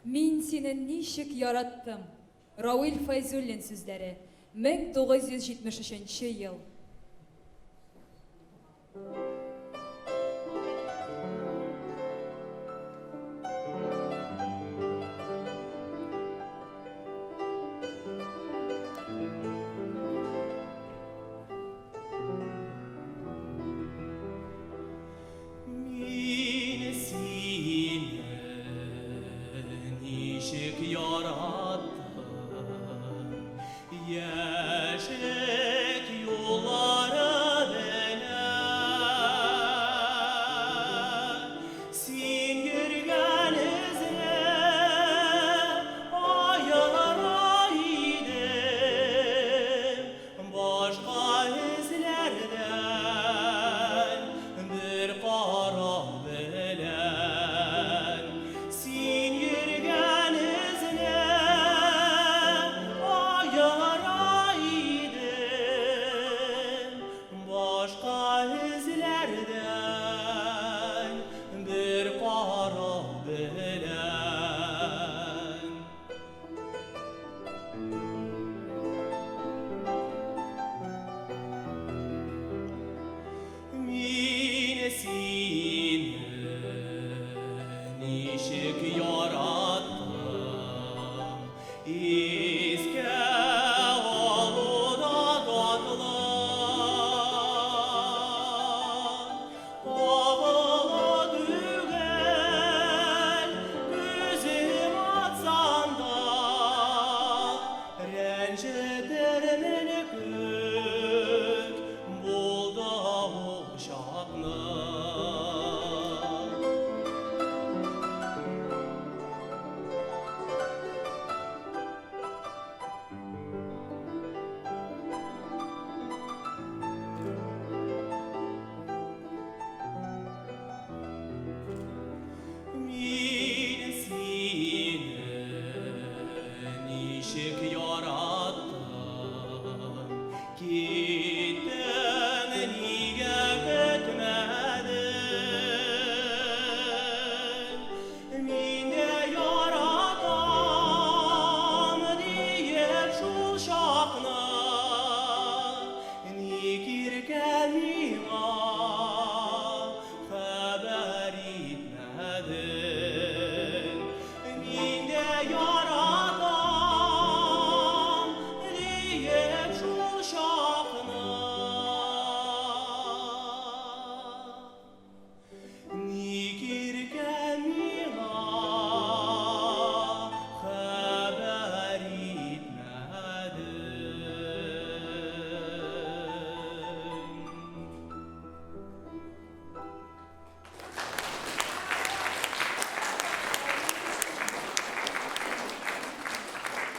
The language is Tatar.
Мин сине ничек яраттым! Равил Фәйзуллин сүзләре, 1973 ел. Мин сине ничек яраттым, Яшьлек юллары белән. Син йөргән эзне аера идем, Башка эзләрдән бер карау белән. Син йөргән эзне аера идем, Башка эзләрдән бер карау белән. Мин сине ничек яраттым, Искә алу да татлы. Кагыла түгел, күзем атсам да, Рәнҗетермен күк булды ул чакны. Мин сине ничек яраттым, Киттең, нигә көтмәдең? Мин дә яратам, диеп шул чакны, Ник иркә миңа хәбәр итмәдең? Мин дә яратам.